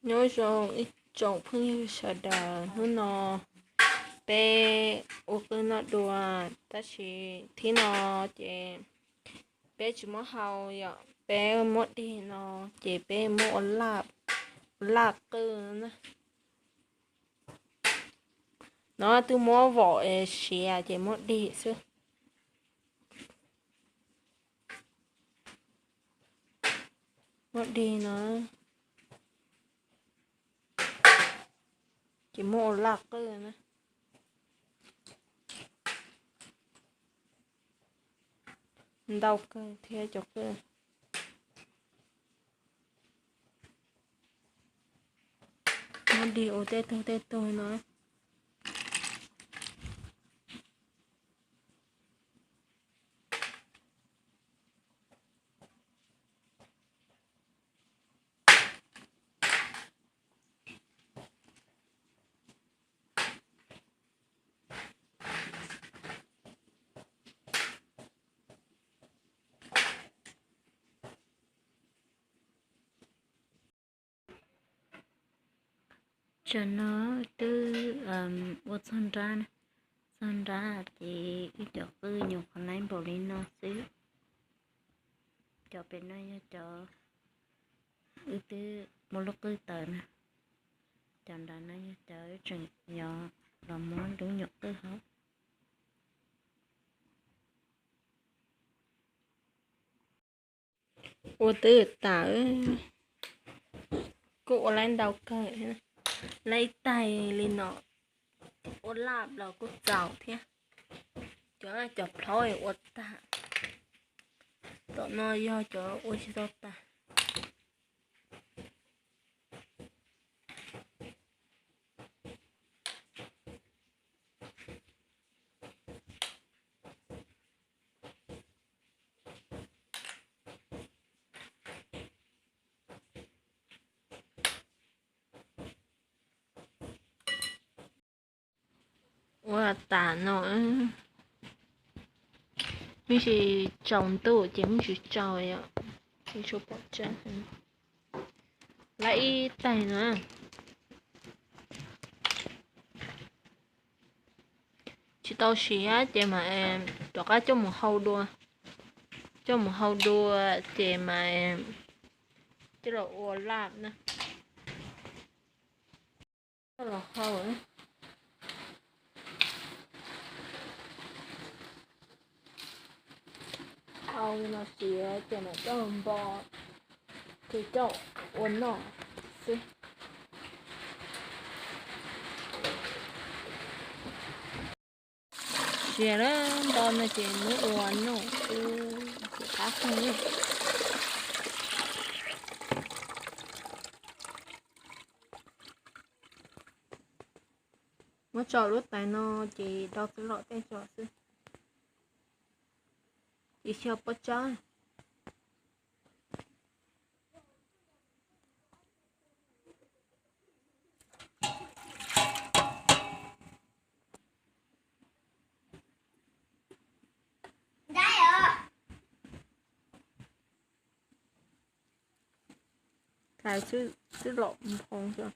Nyob zoo ib tsoom phooj ywg sawv daws, hnub no peb ua qwj noj dua, tab sis thib no ces peb tsis muab hau yom, peb muab dig no ces peb muab ua laj, ua laj qwj na. No twb muab vom siav ces muab dig xwb. Muab dig no ces muab ua laj qwj na. Ntau kawg thiab cov qwj. Muab dig ua tej tug tej tug no. Tsam no twb ua txog nrab, txog nrab ces wb cov qwj nyuam qhuav laib npaum li no xwb. Cov pem no yog cov wb twb muab lub qwj tawm na. Cov nrad no yog cov wb tseem yuav los muab lub nyuam qwj hauv. Ua twb tas, kuj ua laib ntau kawg, laib ib taig li no, ua laj los kuj txaus thiab. Cov, cov plhaub ua tag, tom no yog cov ua tsis tau tag. Ua tas no, muaj tsis tsaus ntuj ces muaj tsis tsaus yom, tsis tshua pom tsawg. Laib ib taig no, tsis tau siav ces mas rov qab coj mus hau dua, coj mus hau dua ces mas coj los ua laj na. Coj los hau, hau no siav ces mam coj npo, ces coj ua noj xwb. Siav lawm nto no ces muab ua noj xwb, ces qab kawg. Muab tso lub tais no ces do txwv lom tej tso xwb, ces xyaw pob tsab. Tais xwb lom nphoo xwb.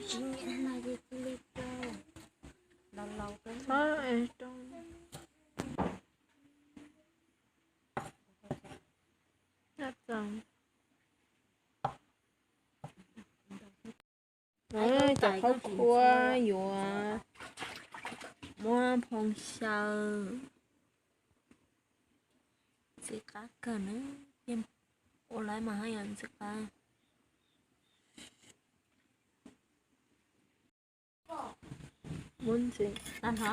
Txhob es rau. Cov khaub khua yuav muab nphoo xyaw. Ntxim qab kawg na, ua lawm mas haj yam ntxim qab. Muab ntxiv, tag nrho.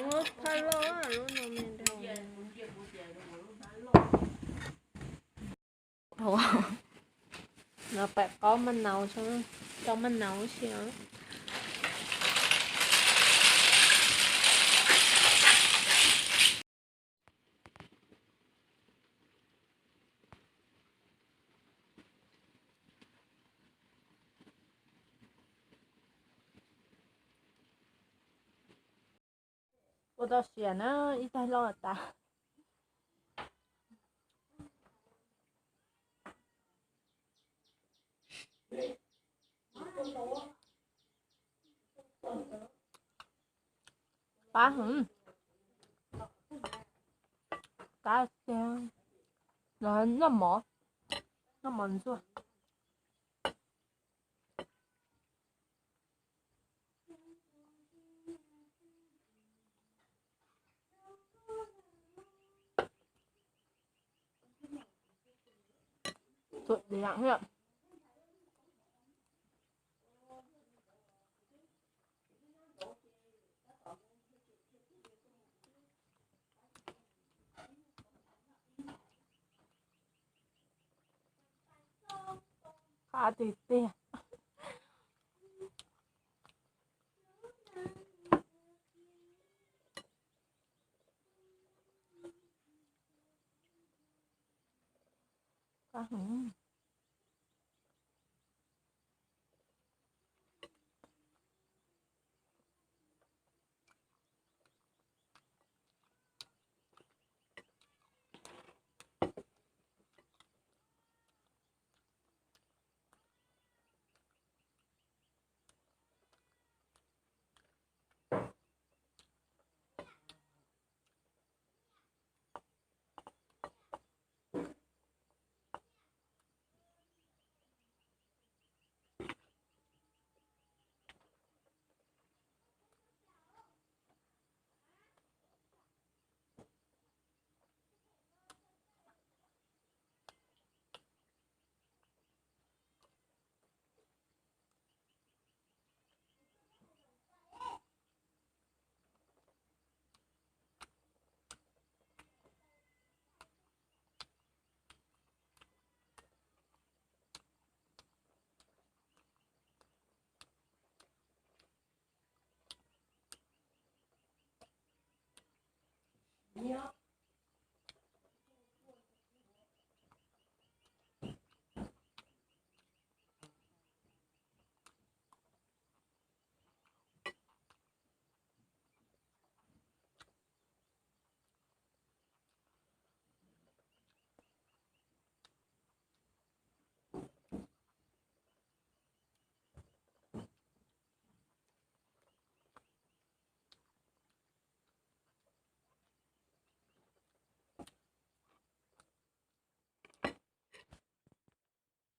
Muab phaj loj lub no me ntag. No pais qaub maj naus, rau maj naus si os. Ua tau siav na, ib taig loj tas. Qab heev. Qab tiag. Los noj mov, noj mov ntxuaj. Qab tiag tiag. Qab heev.